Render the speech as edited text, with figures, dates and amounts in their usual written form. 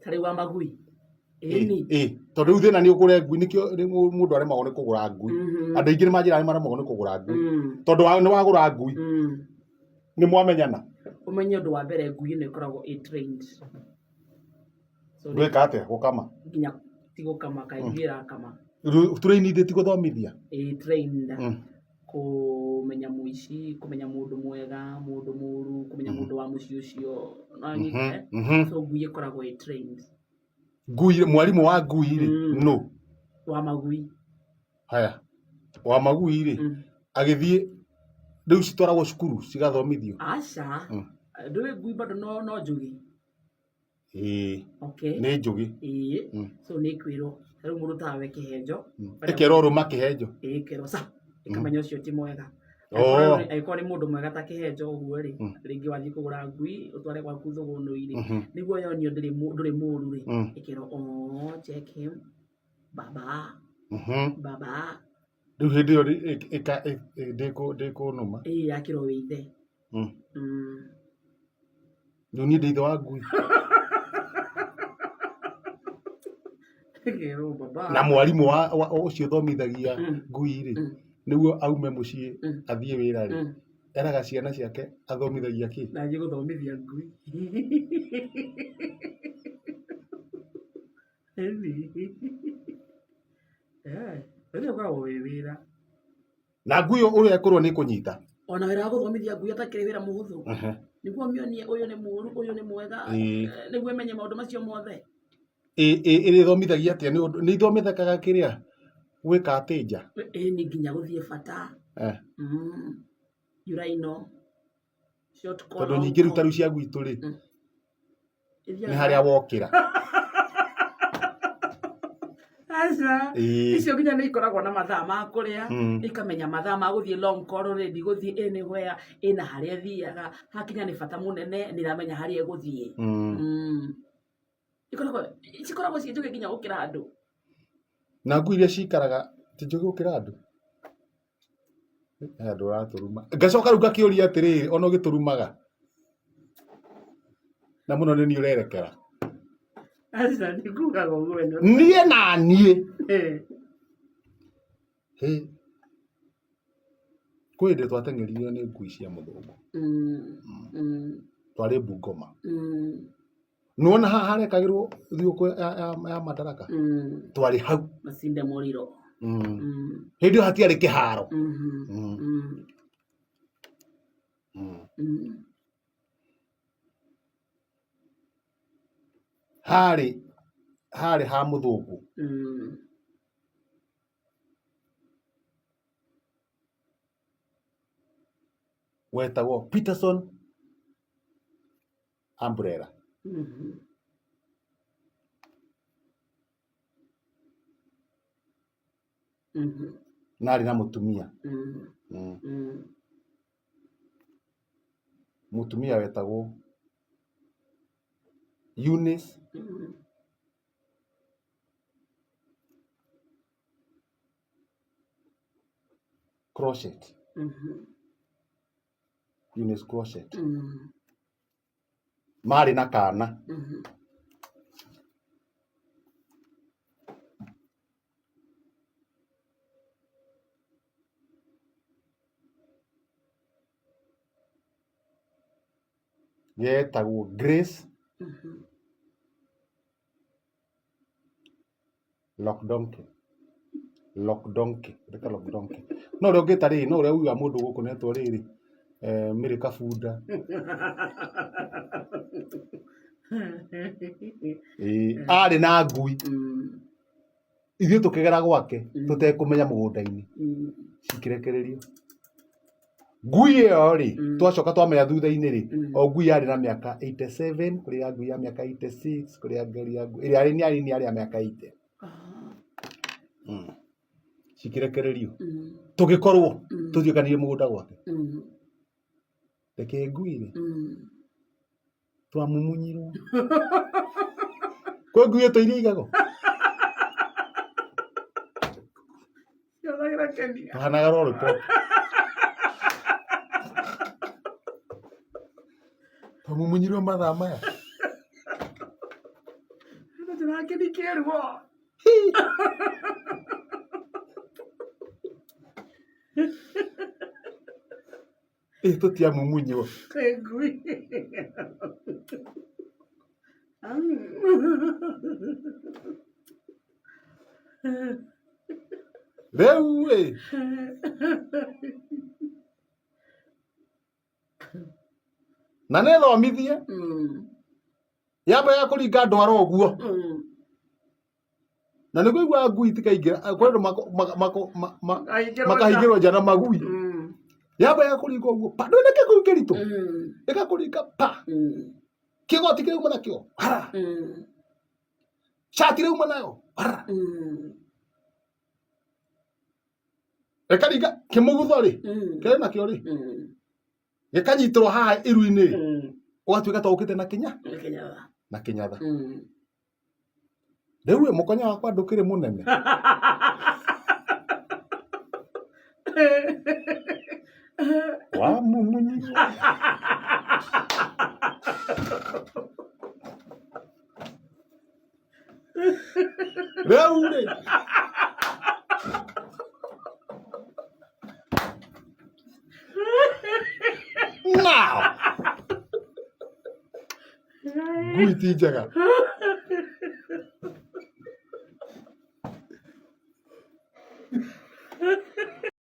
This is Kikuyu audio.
Ta rĩu wa magui. Ĩni. Ĩ, tondũ rĩu thĩna nĩ ũgũre ngui, nĩkĩo rĩu mũndũ aremagwo nĩ kũgũra ngui. Andũ aingĩ nĩ manjĩraga nĩ maremagwo nĩ kũgũra ngui. Tondũ nĩ wagũra ngui, nĩ mwamenyana. Ũmenye ũndũ wa mbere ngui ĩno ĩkoragwo ĩ trained. So nĩ Gwĩka atĩa? Gũkama. nginya ti gũkama kaĩ ngui ĩrakama. Rĩu Trained ti gũthomithia. Ĩ trained. Kũmenya mũici, kũmenya mũndũ mwega, mũndũ mũru, kũmenya mũndũ wa mũciĩ ũcio. Nĩwanyita, eh? So ngui ĩkoragwo ĩ trained. Ngui, mwarimũ wa ngui rĩ, nũ? Wa magui. Haya, wa magui rĩ, agĩthiĩ rĩu citwaragwo cukuru cigathomithio? Aca, ndũĩ ngui bado no njũgĩ. Ĩĩ, Okay. nĩ njũgĩ. Ĩĩ, so nĩ ĩkwĩrwo, ta rĩu mũndũ tawe kĩhenjo. Ĩkerwo rũma kĩhenjo. Ĩĩ, ĩkerwo ca, ĩkamenya ũcio ti mwega. Oh. Angĩkorwo nĩ mũndũ mwega ta kĩhenjo ũguo rĩ, rĩngĩ wathiĩ kũgũra ngui ũtware gwaku thũgũnũ-inĩ rĩ, nĩguo yonio ndũrĩ mũru rĩ, ĩkerwo oh check him, baba, baba. Rĩu hĩndĩ ĩyo ndĩkũnũma. Ĩĩ yakĩrwo wĩ ithe. Rĩu niĩ ndĩ ithe wa ngui. Ĩkerwo baba. Na mwarimũ wa ũcio ũthomithagia ngui rĩ, nĩguo aume mũciĩ athiĩ wĩra rĩ, eraga ciana ciake athomithagia kĩ? Ndathiĩ gũthomithia ngui. Ũcio ũkoragwo wĩ wĩra. Na ngui ĩyo ũrĩa ĩkũrwo nĩ ĩkũnyita. Ona wĩra wa gũthomithia ngui ũtakĩrĩ wĩra mũhũthũ. Nĩguo ũmĩonie ũyũ nĩ mũru, ũyũ nĩ mwega, nĩguo ĩmenye maũndũ macio mothe. Ĩrĩthomithagia atĩa? Nĩ ithomithekaga kĩrĩa gwĩka atĩ nja? Ĩni nginya gũthiĩ bata. Urinal. Short call, Tondũ long nyingĩ rĩu call. ta rĩu cia gwitũ rĩ, Ithiaga nĩ harĩa wokĩra. Aca. Ĩĩ. Icio nginya nĩ ikoragwo na mathaa ma kũrĩa, ikamenya mathaa ma gũthiĩ long call rĩ, ndigũthiĩ anywhere, ĩna harĩa ĩthiaga, hakinya nĩ bata mũnene nĩ ĩramenya harĩa ĩgũthiĩ. Ikoragwo cikoragwo ciĩ njũgĩ nginya gũkĩra andũ. Na ngui iria cikaraga ti njũgĩ gũkĩra andũ? He andũ ũratũruma. Ngacoka rĩu ngakĩũria atĩrĩrĩ, ona ũgĩtũrumaga na mũno nĩ niĩ ũrerekera. Aca ndikugaga ũguo we Niĩ na niĩ. Hĩ. Kwĩ hĩndĩ twateng'eririo nĩ ngui cia mũthũngũ. Twarĩ Bungoma. Nĩwona haha harekagĩrwo thigũkũ ya Madaraka? Twarĩ hau. Macinde mũriro. Hĩndĩ ĩyo hatiarĩ kĩharo. Harĩ harĩ ha mũthũngũ. Wetagwo Peterson Umbrella. Na arĩ na mũtumia. Mũtumia wetagwo Eunice Crochet. Eunice Crochet. Marĩ na kana. Getagwo Grace Lockdonkey. Lockdonkey. Reka Lockdonkey. No ũrĩa ũngĩta rĩrĩ, no ũrĩa ugaga mũndũ gũkũ netwo rĩrĩ, eh, Mary Kabunda. Ĩĩ, arĩ na ngui. Ithuĩ tũkĩgera gwake tũtekũmenya mũgũnda-inĩ. Cikĩrekererio. Ngui ĩyo rĩ, twacoka twamenya thutha-inĩ rĩ, o ngui yarĩ na mĩaka 87, kũrĩ ya ngui ya mĩaka 86, kũrĩ ya ngui ya ngui, ĩrĩa yarĩ nini yarĩ ya mĩaka 80. Cikĩrekererio. Tũgĩkorwo tũthiũkanirie mũgũnda gwake. Reke ngui rĩ, twamumunyirwo. Kwĩ ngui ĩtũire igago? Twahanaga lollipop. Twamumunyirwo mathaa maya. Ndĩrakĩnikia ruo. Ĩ tũtiamumunywo. Ĩ ngui. Rĩu ĩ na nĩ thomithie yamba ya kũringa ndwara ũguo na nĩ kũigua ngui itikaingĩra kwĩ andũ makahingĩrwo nja na magui yamba ya kũringa ũguo pa ndũĩ nĩkĩ kĩu kĩritũ ĩgakũringa pa kĩgoti kĩrauma nakĩo hara cati rĩauma nayo hara ĩkaringa kĩmũgutho rĩ kĩrĩ nakĩo rĩ gĩkanyitĩrwo haha iru-inĩ ũgatuĩka ta ũkĩte na kĩnya na kĩnyatha rĩu ĩ mũkonya wakwa ndũkĩrĩ mũnene wamumunyi rĩu rĩ now ngui ti njega.